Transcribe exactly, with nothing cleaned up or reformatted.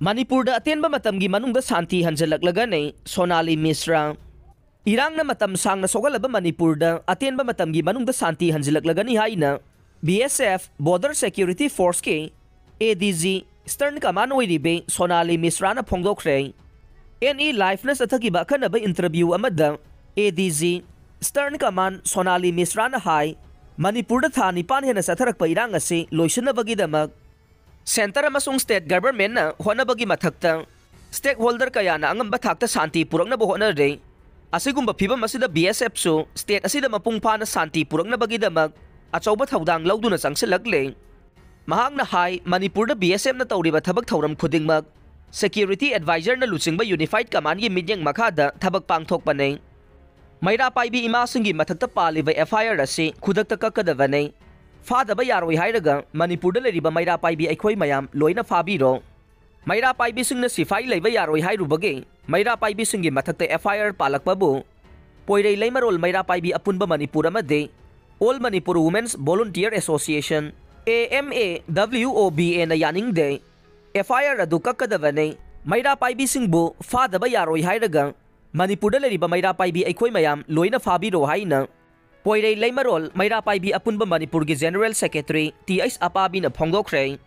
ꯃꯅꯤꯄꯨꯔꯗ ꯑꯇꯦꯟꯕ ꯃꯇꯝꯒꯤ ꯃꯅꯨꯡꯗ ꯁꯥꯟꯇꯤ ꯍꯟꯖꯤꯜꯂꯛꯂꯒꯅꯤ, ꯁꯣꯅꯥꯂꯤ ꯃꯤꯁ꯭ꯔꯥ꯫ ꯏꯔꯥꯡꯅ ꯃꯇꯝ ꯁꯥꯡꯅ ꯁꯣꯛꯍꯜꯂꯕ ꯃꯅꯤꯄꯨꯔꯗ ꯑꯇꯦꯟꯕ ꯃꯇꯝꯒꯤ ꯃꯅꯨꯡꯗ ꯁꯥꯟꯇꯤ ꯍꯟꯖꯤꯜꯂꯛꯂꯒꯅꯤ ꯍꯥꯏꯅ B S F Border Security Forceꯀꯤ A D G Eastern Command ꯑꯣꯏꯔꯤꯕꯤ Sonali ꯃꯤꯁ꯭ꯔꯥꯅ ꯐꯣꯡꯗꯣꯛꯈ꯭ꯔꯦ꯫ N E Liveꯅ ꯆꯠꯊꯈꯤꯕ ꯑꯈꯟꯅꯕ interview ꯑꯃꯗ A D G Eastern Command ꯁꯣꯅꯥꯂꯤ ꯃꯤꯁ꯭ꯔꯥꯅ ꯍꯥꯏ, ꯃꯅꯤꯄꯨꯔꯗ ꯊꯥ ꯅꯤꯄꯥꯟ ꯍꯦꯟꯅ ꯆꯠꯊꯔꯛꯄ ꯏꯔꯥꯡ ꯑꯁꯤ ꯂꯣꯏꯁꯤꯟꯅꯕꯒꯤꯗꯃꯛ centre ꯑꯃꯁꯨꯡ state governmentꯅ ꯍꯣꯠꯅꯕꯒꯤ ꯃꯊꯛꯇ stakeholder ꯀꯌꯥꯅ ꯑꯉꯝꯕ ꯊꯥꯛꯇ ꯁꯥꯟꯇꯤ ꯄꯨꯔꯛꯅꯕ ꯍꯣꯠꯅꯔꯦ꯫ ꯑꯁꯤꯒꯨꯝꯕ ꯐꯤꯚꯝ ꯑꯁꯤꯗ B S Fꯁꯨ state ꯑꯁꯤꯗ ꯃꯄꯨꯡ ꯐꯥꯅ ꯁꯥꯟꯇꯤ ꯄꯨꯔꯛꯅꯕꯒꯤꯗꯃꯛ ꯑꯆꯧꯕ ꯊꯧꯗꯥꯡ ꯂꯧꯗꯨꯅ ꯆꯪꯁꯤꯜꯂꯛꯂꯦ꯫ ꯃꯍꯥꯛꯅ ꯍꯥꯏ, ꯃꯅꯤꯄꯨꯔꯗ B S Fꯅ ꯇꯧꯔꯤꯕ ꯊꯕꯛ ꯊꯧꯔꯝ ꯈꯨꯗꯤꯡꯃꯛ security advisorꯅ ꯂꯨꯆꯤꯡꯕ unified commandꯒꯤ ꯃꯤꯠꯌꯦꯡ ꯃꯈꯥꯗ ꯊꯕꯛ ꯄꯥꯡꯊꯣꯛꯄꯅꯤ꯫ ꯃꯩꯔꯥ ꯄꯥꯏꯕꯤ ꯏꯃꯥꯁꯤꯡꯒꯤ ꯃꯊꯛꯇ ꯄꯥꯜꯂꯤꯕ F I R ꯑꯁꯤ ꯈꯨꯗꯛꯇ ꯀꯛꯀꯗꯕꯅꯤ꯫ ꯐꯥꯗꯕ ꯌꯥꯔꯣꯏ ꯍꯥꯏꯔꯒ ꯃꯅꯤꯄꯨꯔꯗ ꯂꯩꯔꯤꯕ ꯃꯩꯔꯥ ꯄꯥꯏꯕꯤ ꯑꯩꯈꯣꯏ ꯃꯌꯥꯝ ꯂꯣꯏꯅ ꯐꯥꯕꯤꯔꯣ꯫ ꯃꯩꯔꯥ ꯄꯥꯏꯕꯤꯁꯤꯡꯅ ꯁꯤꯐꯥꯏ ꯂꯩꯕ ꯌꯥꯔꯣꯏ ꯍꯥꯏꯔꯨꯕꯒꯤ ꯃꯩꯔꯥ ꯄꯥꯏꯕꯤꯁꯤꯡꯒꯤ ꯃꯊꯛꯇ F I R ꯄꯥꯜꯂꯛꯄꯕꯨ ꯄꯣꯏꯔꯩ ꯂꯩꯃꯔꯣꯜ ꯃꯩꯔꯥ ꯄꯥꯏꯕꯤ ꯑꯄꯨꯟꯕ ꯃꯅꯤꯄꯨꯔ ꯑꯃꯗꯤ All Manipur Women's Volunteer Association, A M A W O B Aꯅ ꯌꯥꯅꯤꯡꯗꯦ꯫ F I R ꯑꯗꯨ ꯀꯛꯀꯗꯕꯅꯤ꯫ ꯃꯩꯔꯥ ꯄꯥꯏꯕꯤꯁꯤꯡꯕꯨ ꯐꯥꯗꯕ ꯌꯥꯔꯣꯏ ꯍꯥꯏꯔꯒ ꯃꯅꯤꯄꯨꯔꯗ ꯂꯩꯔꯤꯕ ꯃꯩꯔꯥ ꯄꯥꯏꯕꯤ ꯑꯩꯈꯣꯏ ꯃꯌꯥꯝ ꯂꯣꯏꯅ ꯐꯥꯕꯤꯔꯣ ꯍꯥꯏꯅ ꯄꯣꯏꯔꯩ ꯂꯩꯃꯔꯣꯜ ꯃꯩꯔꯥ ꯄꯥꯏꯕꯤ ꯑꯄꯨꯟꯕ ꯃꯅꯤꯄꯨꯔꯒꯤ General Secretary T H ꯑꯄꯥꯕꯤꯅ ꯐꯣꯡꯗꯣꯛꯈ꯭ꯔꯦ꯫